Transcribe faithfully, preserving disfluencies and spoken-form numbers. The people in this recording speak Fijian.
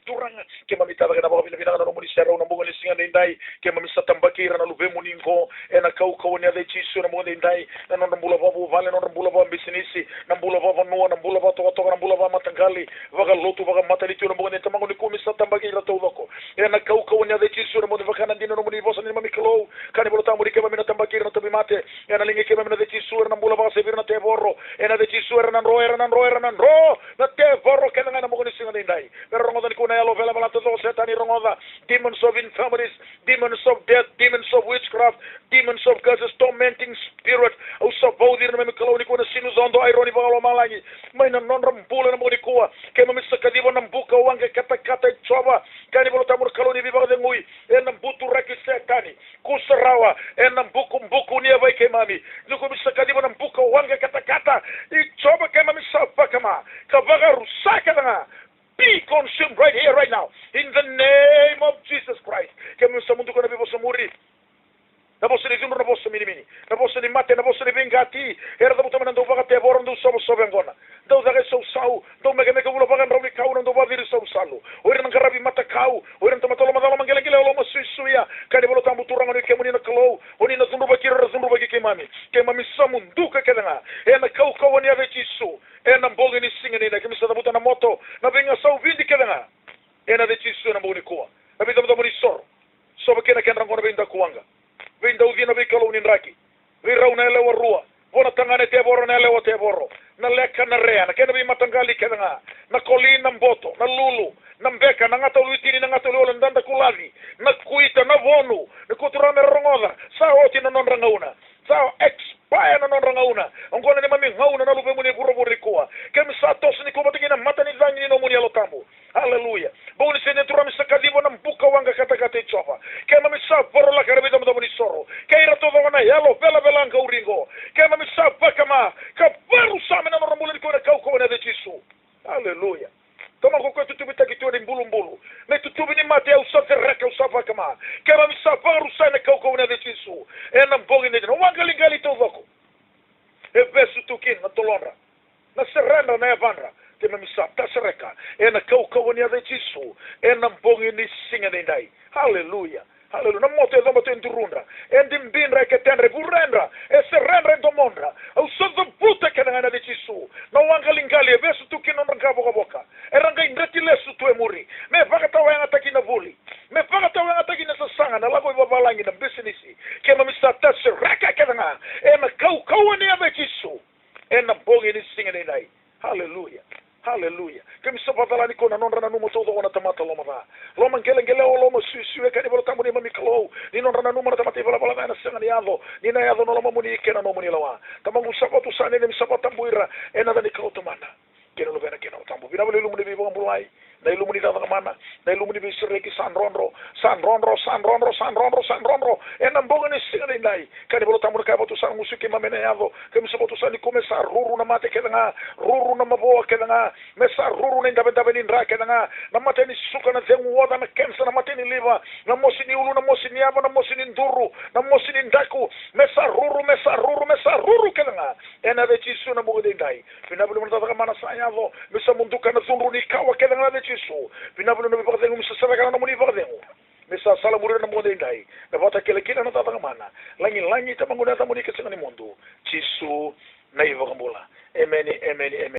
Turaga, keimami tacake na vakavinavinaka na nomuni serau na bogi ni siga edaidai. Keimami sa tabaki ira na luvemuni qo ena kaukauwa ni yaca i Jisu ena bogi edaidai. Na nodra bula vakavuvale, na nodra bula vakabisinisi, na bula vakavanua, na bula vakatokatoka, na bula vakamataqali, vakalotu, vakamatanitu, ena bogi edaidai Tamaqu, nikua keimami sa tabaki ira taucoko ena kaukauwa ni yaca i Jisu ena bogi edaidai. Vaka na dina na nomuni vosa, neimami Kalou, ka ni Volatabu, ni keimami na tabaki ira na tauvimate. Ena liga i keimami ena yaca i Jisu, era na bula vakasevi ira na tevoro. Ena yaca i Jisu, era na dro, era na dro, era na dro na tevoro kece ga ena bogi ni siga edaidai. Me ra rogoca nikua na yalo velavela taucoko, Setani, rogoca. Demons of infirmities, demons of death, demons of witchcraft, demons of curses, tormenting spirit. Au sa vauci ira, neimami Kalou, nikua na sinu codo, aironi vakalomalagi mai na nodra bula ena bogi nikua. Keimami sa kaciva na buka waqa katakata i Jiova, ka ni Volatabu na Kalou ni veivakacegui, ena buturaki Setani. Kusarawa ena bukubuku ni yavai keimami. Nikua keimami sa kaciva na buka waqa katakata i Jiova, keimami sa vakama ka vakarusa kece ga. Be consumed right here, right now, in the name of Jesus Christ. Keimami sa muduka na veivosa muri, na vosa ni cudru, na vosa minimini, na vosa ni mate, na vosa ni veiqati. Era cavuta mai na dau vakatevoro, dau sovasova yaqona, dau caka isausau, dau mekemeke vula vakadraunikau, na dau vakaciri sausalu. O ira na qaravi matakau, o ira na tamata lomacala, lomaqeleqele, lomasuisuia. Ka ni Volatabu, Turaga, ni kemuni na Kalou, o ni na cudruvaki ira, ra cudruvaki keimami. Keimami sa muduka kece ga ena kaukauwa ni yaca i Jisu ena bogi ni siga edaidai. Keimami sa cavuta na moto, na veigasau vidi kece ga ena yaca i Jisu ena bogi nikua. Na veicabocabo ni soro, sova kina kedra qo na veidakuwaqa, veidaucina, veikalou ni draki, veirau na yalewa rua, vo na tagane tevoro na yalewa tevoro, na leka, na rea, na kena veimataqali kece ga, na koli, na boto, na lulu, na beka, na gata uluitini, na gata uluiwalo, na dadakulaci, na kuita, na vonu. Nikua Turaga me ra rogoca, sa oti na nodra gauna, sa expire na nodra gauna. Oqo na neimami gauna na luvemuni e vuravura nikua. Keimami sa toso nikua vata kei na matanicagi ni nomuni Yalo Tabu. Aleluya. Bogi ni siga edaidai Turaga, keimami sa kaciva na buka waqa katakata i Jiova. Keimami sa vorolaka na veicabocabo ni soro kei ira taucoko na yalo velavela qauri qo. Keimami sa vakama ka vakarusa mai na nodra bula nikua ena kaukauwa ni yaca i Jisu. Aleluya. Tamaqu, o koya e tutuvitaki tu ena ibulubulu, na itutuvi ni mate, au sa sereka, au sa vakama. Keimami sa vakarusa ena kaukauwa ni yaca i Jisu ena bogi edaidai. Na waqaliqali taucoko e vesu tu kina na tolodra, na seredra, na yavadra, keimami sa tasereka ena kaukauwa ni yaca i Jisu ena bogi ni siga edaidai. Aleluya. Aleluya. Na moto e coba tu e durudra, e dibidra, e ketedra, e vuredra, e seredra, e domodra, au sa cavuta kece ga ena yaca i Jisu. Na waqaliqali e vesu tu kina na nodra qavokavoka, era qai dreti lesu tu e muri. Me vakatawayagataki na vuli, me vakatawayagataki na sasaga, na lako i vavalagi, na bisinisi. Keimami sa tasereka kece ga ena kaukauwa ni yaca i Jisu ena bogi ni siga edaidai. Aleluya. Aleluya. Keimami sa vakacala nikua na nodra nanuma taucoko na tamata lomaca, lomaqeleqelewa, lomasuisuia, ka ni Volatabu, neimami Kalou, ni nodra nanuma na tamata ivalavala ca ena sega ni yaco, ni na yaco na lomamuni kei na nomuni lewa. Tamaqu, sa vakatusa, neimami sa vakatabu ira ena yaca ni Kalou Tamada kei na Luvena kei na Yalo Tabu. Vinaka vakalevu na ilumu ni veivakabulai, na ilumu ni cakacaka mana, na ilumu ni veisereki sa drodro, sa drodro, sa drodro, sa drodro, sa drodro ena bogi ni siga edaidai. Ka ni Volatabu, na ka e vakatusa na gusu i keimami ena yaco, keimami sa vakatusa nikua me sa ruru na mate kece ga, ruru na mavoa kece ga, me sa ruru na idavedave ni dra kece ga, na mate ni suka, na cegu, oca, na kenisa, na mate ni liva, na mosi ni ulu, na mosi ni yava, na mosi ni duru, na mosi ni daku, me sa ruru, me sa ruru, me sa ruru kece ga ena yaca i Jisu na bogi edaidai. Vinaka vakalevu na cakacaka mana sa yaco, me sa muduka na cudru ni kawa kece ga ena yaca i Jisu. Vinaka vakalevu na veivakacegu me sa sereka na nomuni vakacegu, me sa salamuri ira na bogi edaidai. Na vakatakila kina na cakacaka mana, lagilagi, Tamaqu, na yacamuni ka sega ni mudu, Jisu na iVakabula. Emeni, emeni, emeni.